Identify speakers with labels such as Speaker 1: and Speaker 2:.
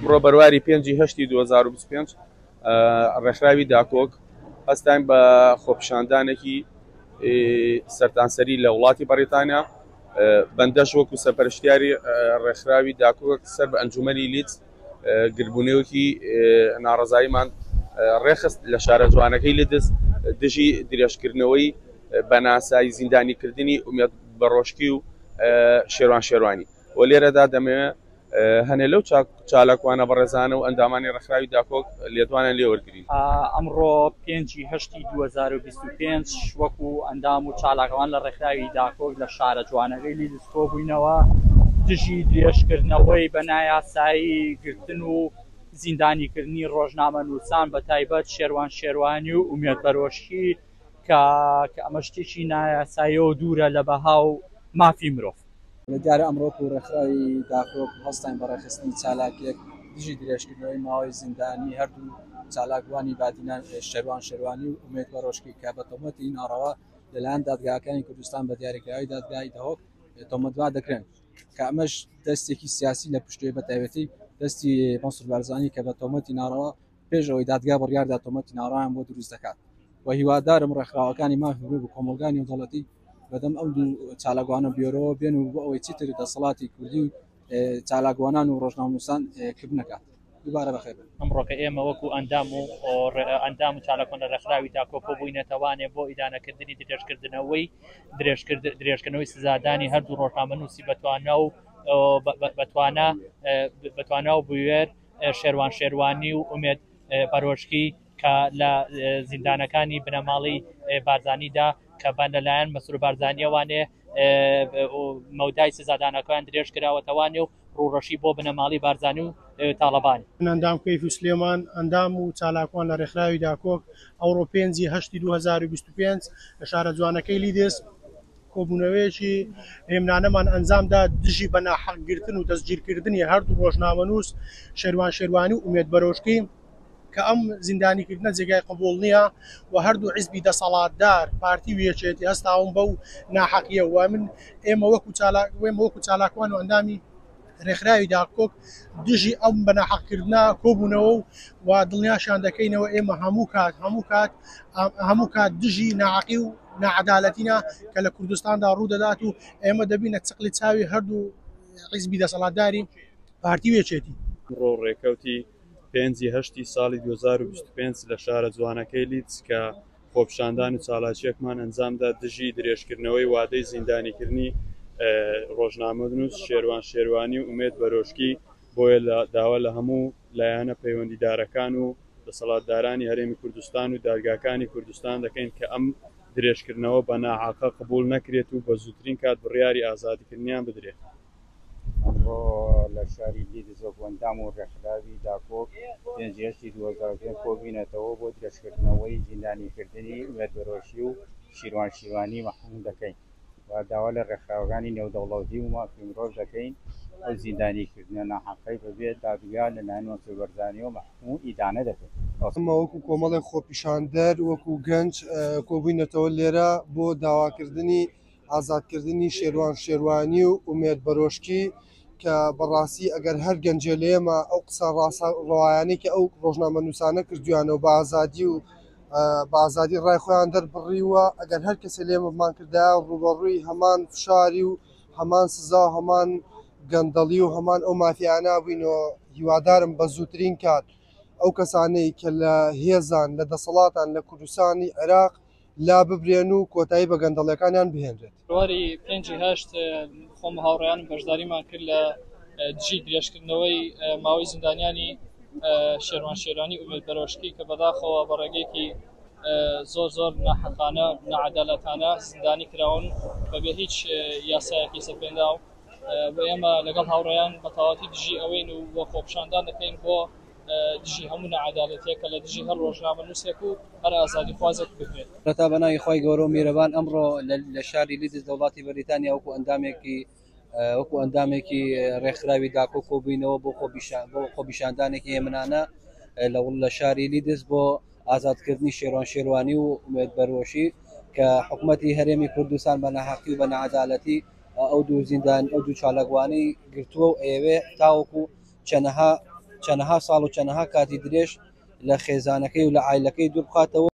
Speaker 1: ئەمڕۆ بەرواری پێنجی هەشتی 2025 ڕێکخراوی داکۆک هەستاین بە خۆپیشاندانێکی سەرتانسەری لە وڵاتی بەڕیتانیا. بەندەش وەکو سەرپەرشتیاری ڕێکخراوی داکۆک سەر بە ئەنجومەنی لیدز گربوونەوەکی ناڕەزاییمان ڕێخست لە شارە جوانەکەی لیدز دژی درێژکردنەوەی بەناسایی زیندانیکردنی ئومێد بەڕۆشکی و شێروان شێروانی. و لێرەدا دەمەوێت هەنێ لەو چالاکوانە بەڕێزانە و ئەندامانی ڕێکخراوی داکۆک لێدوانیان لێ وەرگرین.
Speaker 2: ئەمڕۆ پێنجی هەشتی 2025 وەکو ئەندام و چالاکوان لە ڕێکخراوی داکۆک لە شارە جوانەکەی لیدز کۆبووینەوە دژی درێژکردنەوەی بە نایاسایی گرتن و زیندانیکردنی ڕۆژنامەنووسان بە تایبەت شێروان شێروانی و ئومێد بەرۆشکی کە ئەمە شتێکی نایاساییە و دوورە لە بەها و مافی مرۆڤ.
Speaker 3: دیارە ئەمڕۆ وەکو ڕێکخراوی داکۆک هەستاین بە ڕێکخستنی چالاکییەک دژی درێژکردنەوەی ماوەی زیندانی هەردوو چالاکوانی بادینان شێروان شێروانی و ئومێد بەرۆشکی کە بە تۆمەتی ناڕەوا لەلایەن دادگاکانی کوردستان بە دیاریکراوی دادگای دهۆک تۆمەتبار دەکرێن کە ئەمەش دەستێکی سیاسی لە پشتوێ بە تایبەتی دەستی مەنسوور بارزانی کە بە تۆمەتی ناڕەوا پێش ئەوەی دادگا بڕیاردا تۆمەتی ناڕەوایان بۆ دروست دەکات و هیوادارم ڕێکخراوەکانی مافی مرۆڤ و کۆمەڵگای نێودەوڵەتی بەدەم ئەو دوو چالاکوانە بیۆرەوە بێن و بۆ ئەوەی چیتر دەسەڵاتی کوردی و چالاکوانان و ڕۆژنامەنووسان کپ نەکات. دووبارە بەخێر بێن.
Speaker 4: ئەمڕۆکە ئێمە وەکو ئەندام و ئەندام و چالاکوان لە ڕێکخراوی داکۆ کۆبووینەتەوانێ بۆ ئیدانەکردنی درێژکردنەوەی درێژکردنەوەی سزادانی هەردوو ڕۆژنامەنووسی بەتوانا و بەتوانا بەتوانا و بوێر شێروان شێروانی و ئومێد پەرۆشکی کە لە زیندانەکانی بنەماڵەی بارزانیدا کە بە لەلایەن مەسرور بارزانیەوانێ مەودای سزادانەکان درێژ کراوەتەوانێ و ڕووڕەشی بۆ بنەماڵی بارزانی و تاڵەبانی.
Speaker 5: من ئەندام کەیفی سلێمان، ئەندام و چالاکوان لە رێکخراوی داکۆک، ئەوڕۆ پێنجی هەشتی 2025 لە شارە جوانەکەی لیدز کۆبوونەوەیەکی هێمنانەمان ئەنجامدا دژی بە ناحەق گرتن و دەستگیرکردنی هەردوو ڕۆژنامەنووس شێروان شێروانی و ئومێد بەرۆشکی کە ئەم زیندانیکردنە جێگای قبوڵ نییە و هەردوو حیزبی دەسەڵاتدار پارتی و یەکێتی هەستاون بەو ناحەقیە و من ئێمە وەکو چالاک ئێمە وەکو چالاکوان و ئەندامی رێکخراوی داکۆک دژی ئەم بەناحەقکردنە کۆبوونەوە و و دڵنیاشیان دەکەینەوە ئێمە هەموو کات هەموو کات هەموو کات دژی ناعەقی و ناعەدالەتینە کە لە کوردستاندا ڕوو دەدات و ئێمە دەبینە چقلی چاوی هەردوو حیزبی دەسەڵاتداری پارتی و یەکێتی.
Speaker 6: ئەمڕۆ ڕێکەوتی پێنجی هەشتی ساڵی 2025 لە شارە جوانەکەی لیدز کە خۆپیشاندان و چالاکییەکمان ئەنجامدا دژی درێژکردنەوەی وادەی زیندانیکردنی ڕۆژنامەنووس شێروان شێروانی و ئومێد بەرۆشکی، بۆیە لە داوا لە هەموو لایەنە پەیوەندیدارەکان و دەسەڵاتدارانی هەرێمی کوردستان و دادگاکانی کوردستان دەکەین کە ئەم درێژکردنەوە بە ناحەقە قبوڵ نەکرێت و بە زووترین کات بڕیاری ئازادکردنیان بدرێت.
Speaker 7: ئەمڕۆ لە شاری لیدز وەکو ئەندام و ڕێکخراوی داکۆک پێنج هەشتی 2005 کۆبووینەتەوە بۆ درێژکردنەوەی زیندانیکردنی ئومێد بەرۆشی و شیروان شیروانی مەحکوم دەکەین و داوا لە ڕێکخراوەکانی نێودەوڵەتی و مافی مرۆڤ دەکەین ئەو زیندانیکردنە ناحەقەی بەبێ دادگا لەلایەن مەنسور بەرزانیەوە مەحکوم و ئیدانە دەکەین.
Speaker 8: ئێمە وەکو کۆمەڵێک خۆپیشاندەر وەکو گەنج کۆبووینەتەوە لێرە بۆ داواکردنی ئازادکردنی شێروان شێروانی و ئومێد بەرۆشکی کە بەڕاستی ئەگەر هەر گەنجێ لە ئێمە ئەو قسە ڕاستە ڕەوایانەی کە ئەو ڕۆژنامەنووسانە کردویانە و بە ئازادی و بە ئازادی ڕای خۆیان دەربڕیوە ئەگەر هەر کەسێ لە ئێمە بمان کردایە ڕووبەڕووی هەمان فشاری و هەمان سزا و هەمان گەندەڵی و هەمان ئەو مافیانە بووینەوە هیوادارم بە زووترین کات ئەو کەسانەی کە لە هێزان لە دەسەڵاتان لە کوردستانی عێراق لاببرێن و کۆتایی بە گەندەڵیەکانیان بهێنرێت.
Speaker 9: بەرواری پێنجی هەشت خۆم و هاوڕێیانم بەشداریمان کرد لە دژی درێژکردنەوەی ماوەی زیندانیانی شێروان شێرانی ئومێد بەرۆشکی کە بەداخەوە بە ڕێگەیەکی زۆر زۆر ناحەقانە ناعەدالەتانە زیندانی کراون بەبێ هیچ یاسایەکی سەپێنراو و ئێمە لەگەڵ هاوڕێیان بە تەواوەتی دژی ئەوەین و بۆ خۆپیشاندان دەکەین بۆ دژی هەموو ناعەدالەتیەک کە لە دژی هەر ڕۆژنامەنووسێک و هەر ئازادیخوازێک بکرێت.
Speaker 3: سەرەتا بە ناوی خوای گەورە و میرەبان ئەمڕۆ لە شاری لیدز لە وڵاتی بەریتانیا وەکو ئەندامێکی وەکو ئەندامێکی ڕێکخراوی داکۆ کۆبووینەوە بۆ بۆ خۆپیشاندانێکی هێمنانە لە لە شاری لیدز بۆ ئازادکردنی شێروان شێروانی و ئومێد بەرۆشی کە حکوومەتی هەرێمی کوردستان بە ناحەقی و بە نەعەدالەتی ئەو دوو زیندان ئەو دوو چالاکوانەی گرتووە و ئەیەوێ تاوەکو چەنەها
Speaker 10: چەنەها ساڵ و چەنەها کاتی درێژ لە خێزانەکەی و لە عایلەکەی دوور بخاتەوە.